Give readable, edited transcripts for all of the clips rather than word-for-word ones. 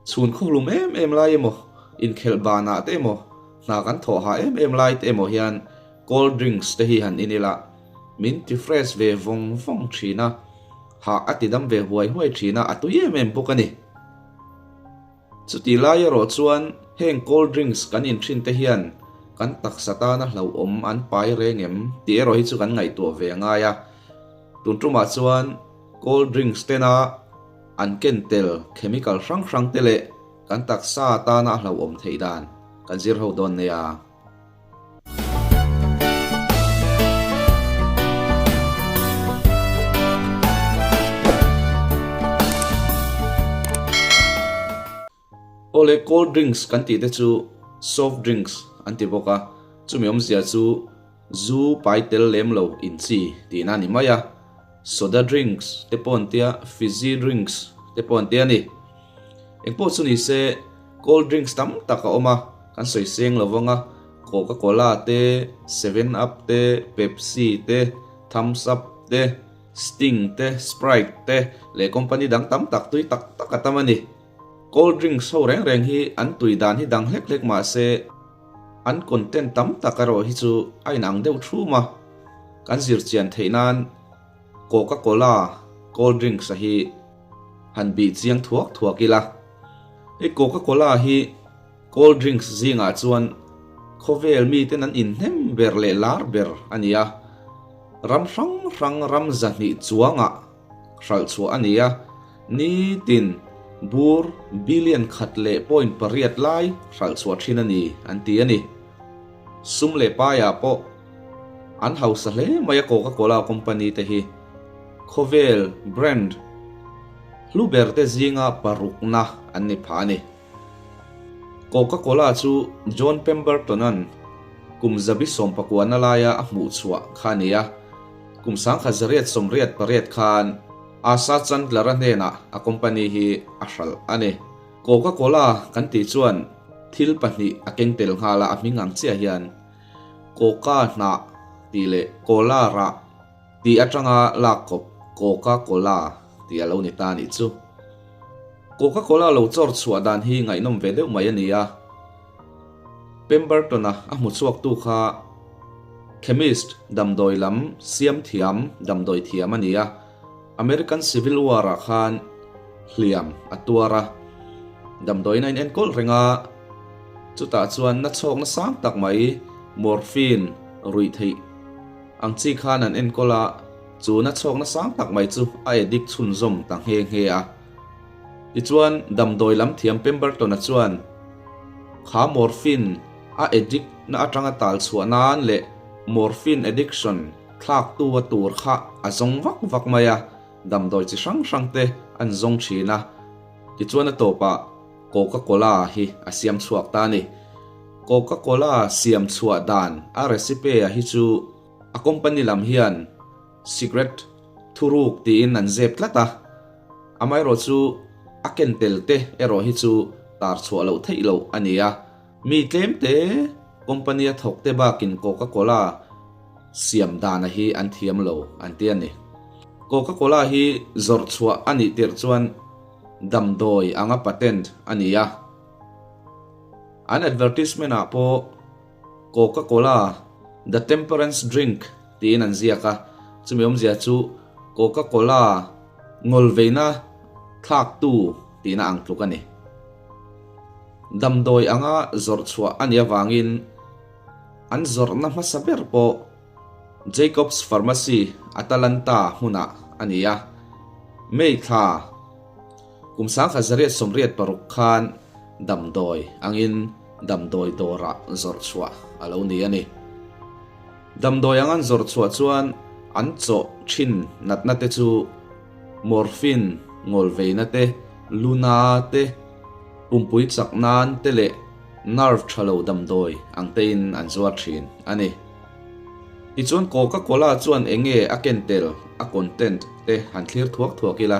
Chhun khawhlum em em lai emaw, inkhelh banah te emaw, hna kan thawh hah em em lai te emaw hian cold drinks te hi han in ila, min ti fresh ve vawng vawng thin a, hah a ti dam ve huai huai thin a, a tui em em bawk a ni. Chutih lai erawh chuan heng cold drinks kan in thin te hian kan taksa tana hlauhawm an pai reng em tih erawh hi chu kan ngaihtuah ve a ngai a. Tun tumah chuan cold drinks tena an ken tel chemical hrang hrang te leh kan taksa tana hlauhawm theih dan kan zir ho dawn nia. Awle cold drinks kan tih te chu soft drinks an ti bawk a, chumi awmzia chu zu pai tel lem lo in chi tihna a ni mai a, soda drinks te pawh an tia, fizzy drinks te pawh an tia a ni. Engpawh chu ni se cold drinks tam tak a awm a, kan sawi seng lo vang a, Coca Cola te, Seven Up te, Pepsi te, Thumbs Up te, Sting te, Sprite te leh company dang tam tak tui tak tak a tam a ni. Cold drinks ho reng reng hi an tui dan hi dang hlek hlek mah se an content tam tak erawh hi chu a inang deuh thum a, kan zir chian theih nan Coca Cola cold drinks a hi han bih chiang thuak thuak ila. Hei Coca Cola hi cold drinks zingah chuan khawvel miten an inhnem ber leh lar ber a ni a, ram hrang hrang ram 200 chuangah hralh chhuah a ni a, nitin bur billion 1.8 lai hralh chhuah thin a ni an ti a ni. Sum leh paiah pawh an hausa hle mai a Coca Cola company te hi khawvel brand hlu ber te zinga parukna an ni phah a ni. Coca Cola chu John Pemberton-a'n kum 1900 laia a hmuh chhuah kha a ni a, kum 1888 khan Asa Chandler-a hnenah a company hi a hralh a ni. Coca Cola kan tih chuan thil pahnih a keng tel nghal a, a hming ang chiah hian Coca hnah tih leh Cola rah tih atanga lak kawp Coca Cola tih a lo ni ta a nih chu. Coca Cola lo chawr chhuah dan hi ngaihnawm ve deuh mai a ni a. Pemberton-a a hmu chhuaktu kha chemist damdawi lam siam thiam damdawi thiam a ni a. American Civil War-ah khan hliam a tuar a, damdawiin a inenkawl reng a, chutah chuan na chhawkna sang tak mai morphine ruih theih ang chi khan an enkawl a, chu na chhawkna sang tak mai chu a addict chhunzawm ta nghe nghe a. Tichuan, damdawi lam thiam Pemberton-a chuan kha morphine a addict na atanga tal chhuah nan leh morphine addiction thlaktu a tur kha a zawng vak vak mai a, damdawi chi hrang hrang te an zawng thin a. Tichuan a tawpah Coca Cola hi a siam chhuak ta a ni. Coca Cola siam chhuah dan a recipe a hi chu a company lam hian Secret thuruk tiin an zep tlat a, amaherawh chu a ken tel te erawh hi chu tar chhuah loh theih loh a ni a, mi tlem te company a thawk te bakin Coca Cola siam dana hi an thiam lo an ti a ni. Coca Cola hi zawrh chhuah a nih tirh chuan damdawi anga patent a ni a, an advertisement ah pawh Coca Cola the temperance drink tiin an ziak a, chumi awmzia chu Coca Cola ngawlveina thlaktu tihna ang tluk a ni. Damdawi anga zawrh chhuah a nih avangin an zawrhna hmasa ber pawh Jacobs Pharmacy Atalanta hmunah a ni a, May thla kum 1986 khan damdawi angin damdawi dawrah zawrh chhuah a lo ni a ni. Damdawi ang an zawrh chhuah chuan an chawh thin natna te chu morphine ngawlveina te, luna te, pumpui chak nan te leh nerve tha lo damdawi ang tein an zuar thin a ni. Tichuan Coca Cola chuan eng nge a ken tel a content te han thlir thuak thuak ila,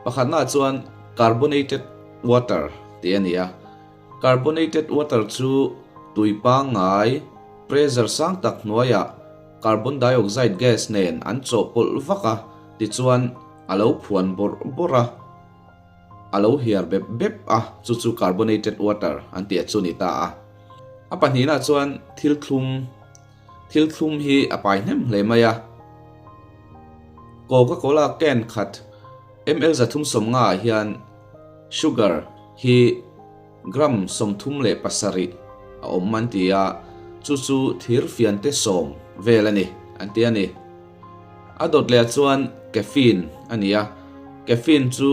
pakhatna chuan carbonated water tih a ni a. Carbonated water chu tui pangngai, pressure sang tak hnuaiah carbon dioxide gas nen an chawhpawlh vak a, tichuan a lo phuan bawrh bawrh a. A lo hiar bep bep a, chu chu carbonated water an tih a chu ni ta a. A pahnihna chuan thil thlum, thil thlum hi a pai hnem hle mai a. Coca-Cola can khat ml 350 ah hian sugar hi gram 37 a awm an ti a, chu chu thir fiante sawm vel a ni an ti a ni. A dawt leh ah chuan caffeine a ni a, caffeine chu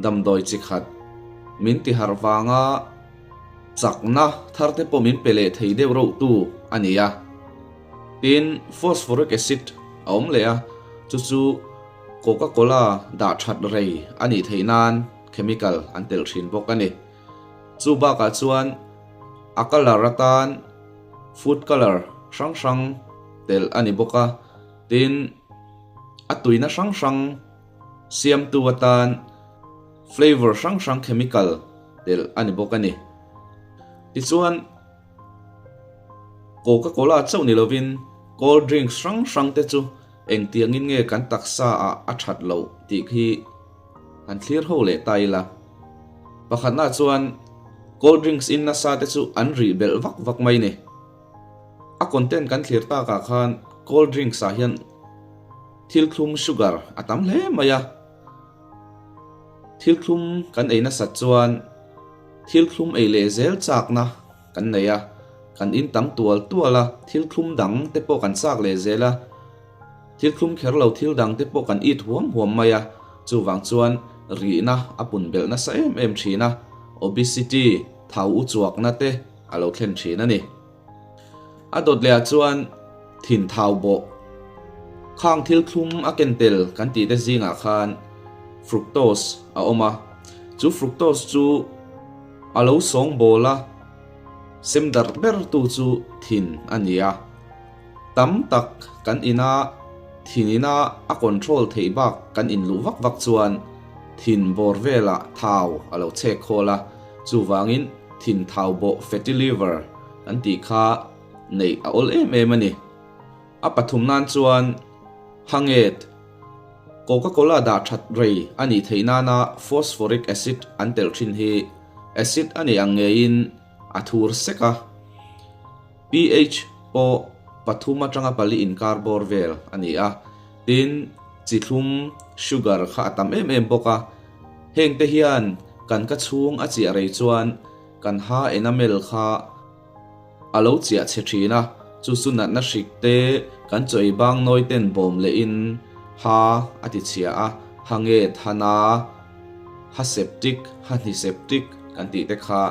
damdawi chi khat min ti harh vanga chakna thar te pawh min pe leh thei deuh reuh tu a ni a. Tin, phosphoric acid a awm leh a, chu chu Coca-Cola dah that rei a nih theih nan chemical an telh thin bawk a ni. Chu bakah chuan a colour atan food colour hrang hrang telh a ni bawk a, tin a tuina hrang hrang siamtu atan flavour hrang hrang chemical telh a ni bawk a ni. Tichuan Coca-Cola chauh ni lovin cold drinks hrang hrang te chu engtiangin nge kan taksa ah a that loh tih khi han thlir ho leh ta ila. Pakhatna chuan cold drinks in nasa te chu an rih belh vak vak mai ni. A content kan thlir takah khan cold drinks ah hian thil thlum sugar a tam hle mai a. Thil thlum kan ei nasat chuan thil thlum ei leh zel chakna kan nei a, kan in tam tual tual a, thil thlum dang te pawh kan chak leh zel a. Thil thlum kher lo thil dang te pawh kan it huam huam mai a, chuvang chuan rihna a pun belh nasa em em thin a, obesity, thau u chuakna te a lo thlen thin a ni. A dawt leh ah chuan thin thau bawh, khang thil thlum a ken tel kan tih te zingah khan fructose a awm a, chu fructose chu a lo sawngbawl a, sem darh ber tu chu thin a ni a. Tam tak kan ina thin ina a control theih bak kan inluh vak vak chuan thin bawr velah thau a lo chhek khawl a, chuvangin thin thau bawh fatty liver kan tih kha neih a awl em em a ni. A pathum nan chuan hanget, Coca-Cola dah that rei a nih theih nana phosphoric acid an telh thin hi acid a nih ang ngeiin a thur sek a. PH pawh pathum atanga pali inkar bawr vel a ni a, tin chi thlum, sugar, kha a tam em em bawk a, hengte hian kan ka chhung a chiah rei chuan kan ha enamel kha a lo chiah chhe thin a, chu chu natna hrik te kan chaw ei bang nawi ten bawm lehin ha a ti chhia a, ha nget, ha na, ha septic, ha hni septic kan tih te kha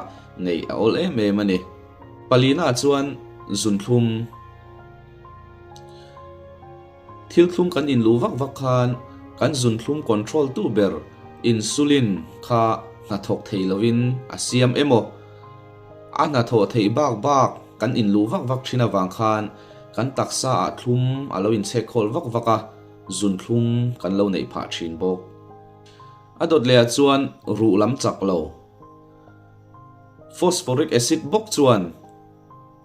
neih a awl em em a ni. Palina chuan zunthlum thil thlum kan inluh vak vak khan kan zunthlum control tu ber insulin kha hnathawk thei lovin a siam emaw a hnathawh theih bak bak kan inluh vak vak thin avang khan kan taksa ah thlum a lo inchhek khawl vak vak a, zunthlum kan lo neih phah thin bawk. A dawt leh ah chuan ruh lam chak lo. Phosphoric acid bawk chuan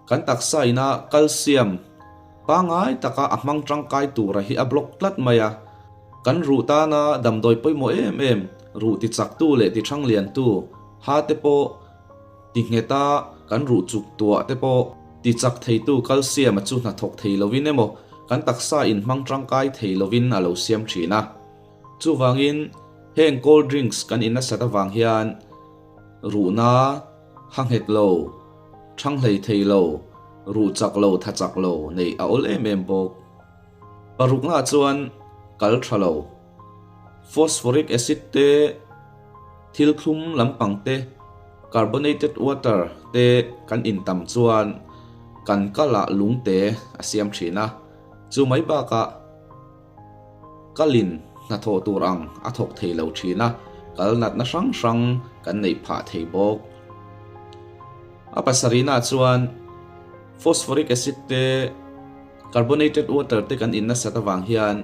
kan taksa ina calcium pangngai taka a hmang tangkai tura hi a block tlat mai a. Kan ruh tana damdawi pawimawh em em, ruh tichaktu leh tithangliantu, ha te pawh tingheta kan ruh chuk tuah te pawh tichak theitu calcium a chu hnathawk thei lovin emaw kan taksa in hmang tangkai thei lovin a lo siam thin a. Chuvangin heng cold drinks kan in nasat avang hian ruhna ha nghet lo, thang hlei thei lo, ruh chak lo, tha chak lo neih a awl em em bawk. Parukna chuan kal tha lo, phosphoric acid te, thil thlum lampang te, carbonated water te kan in tam chuan kan kalah lungte a siam thin a, chu mai bakah, Kalin hnathawh tur ang a thawk thei lo thin a, kal natna hrang hrang kan neih phah thei bawk. A pasarihna chuan phosphoric acid te, carbonated water te kan in nasat avang hian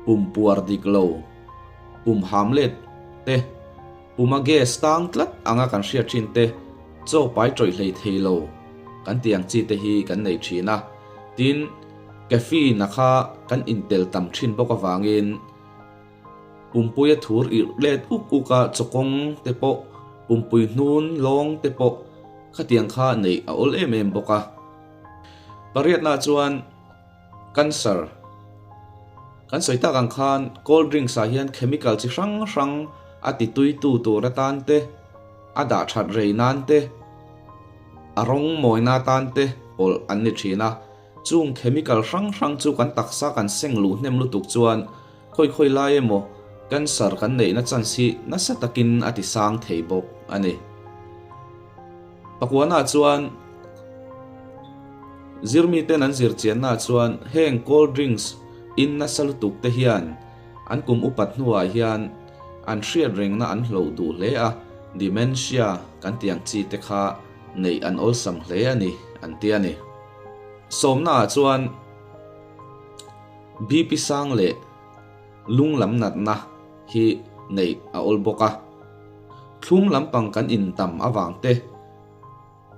pum puar dik lo, pum ham let te, puma gas tang tlat anga kan hriat thin te, chaw pai tawih hlei thei lo kan tih ang chi te hi kan nei thin a, tin, Caffeine a kha kan intel tam thin bawk avangin Pumpui a thur irh let uk uk a, chawkawng te pawh, pumpui hnun lawng te pawh khatiang kha neih a awl em em bawk a. Pariatna chuan cancer kan sawi tak ang khan cold drinks ah hian chemical chi hrang hrang a ti tui tu tur atan te, a dah that rei nan te, a rawng mawina atan te pawlh an ni thin a. Chung chemical hrang hrang chu kan taksa kan seng luh hnem lutuk chuan khawi khawi lai emaw cancer kan neihna chance hi nasa takin a ti sang thei bawk a ni. Pakuana chuan zirmiten an zir chianna chuan heng cold drinks in nasa lutuk te hian an kum upat hnuah hian an hriat rengna an hloh duh hle a, dementia kan tih ang chi te kha neih an awlsam hle a ni an ti a ni. Sawmnaah chuan BP sang leh lung lam natna hi neih a awl bawk a. Thlum lampang kan intam avang te,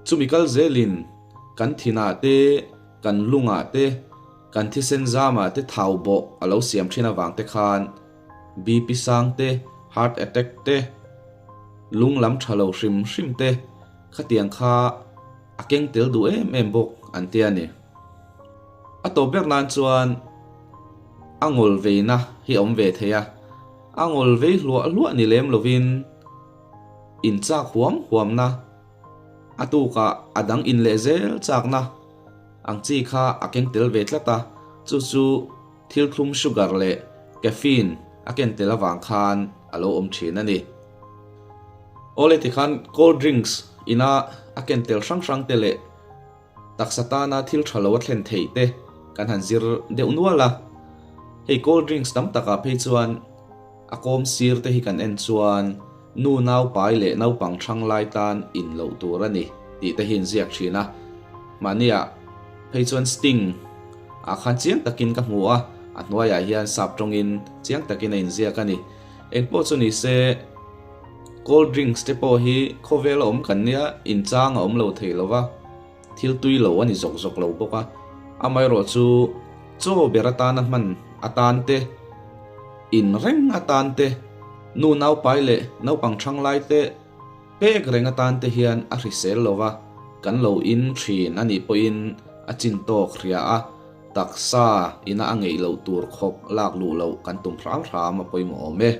chumi kal zelin kan thinah te, kan lungah te, kan thisen zamah te thau bawh a lo siam thin avang te khan BP sang te, heart attack te, lung lam tha lo hrim hrim te khatiang kha A keng tel duh em em bawk an ti a ni. A tawp ber nan chuan a ngawl veina hi a awm ve thei a, a ngawl vei hluah hluah ni lem lovin in chak huam huamna, a tukah a dang in leh zel chakna ang chi kha a keng tel ve tlat a, chu chu thil thlum sugar leh caffeine a ken tel avang khan a lo awm thin a ni. Awle tikhan cold drinks ina a ken tel hrang hrang te leh taksa tana thil tha lo a thlen theih te kan han zir deuh nual a. Hei cold drinks tam takah phei chuan a kawm sir te hi kan en chuan nu naupai leh naupang hrang lai tan in loh tur a ni tih te hi in ziak thin a. Mahniah phei chuan sting ah khan chiang takin ka hmu a, a hnuaiah hian sap tawngin chiang takin a inziak a ni. Engpawh chu ni se, cold drinks te pawh hi khawvel a awm kan nia, inchang a awm lo thei lo va, thil tui lo a ni zawk zawk lo bawk a. Amaherawh chu chaw ber atana hman atan te, in reng atan te, nu naupai leh naupang thang lai te pek reng atan te hian a hrisel lo va, kan lo in thin a nih pawhin a chin tawk hria a. Taksa ina a ngeih loh tur khawp lak luh loh kan tum hram hram a pawimawh awm e.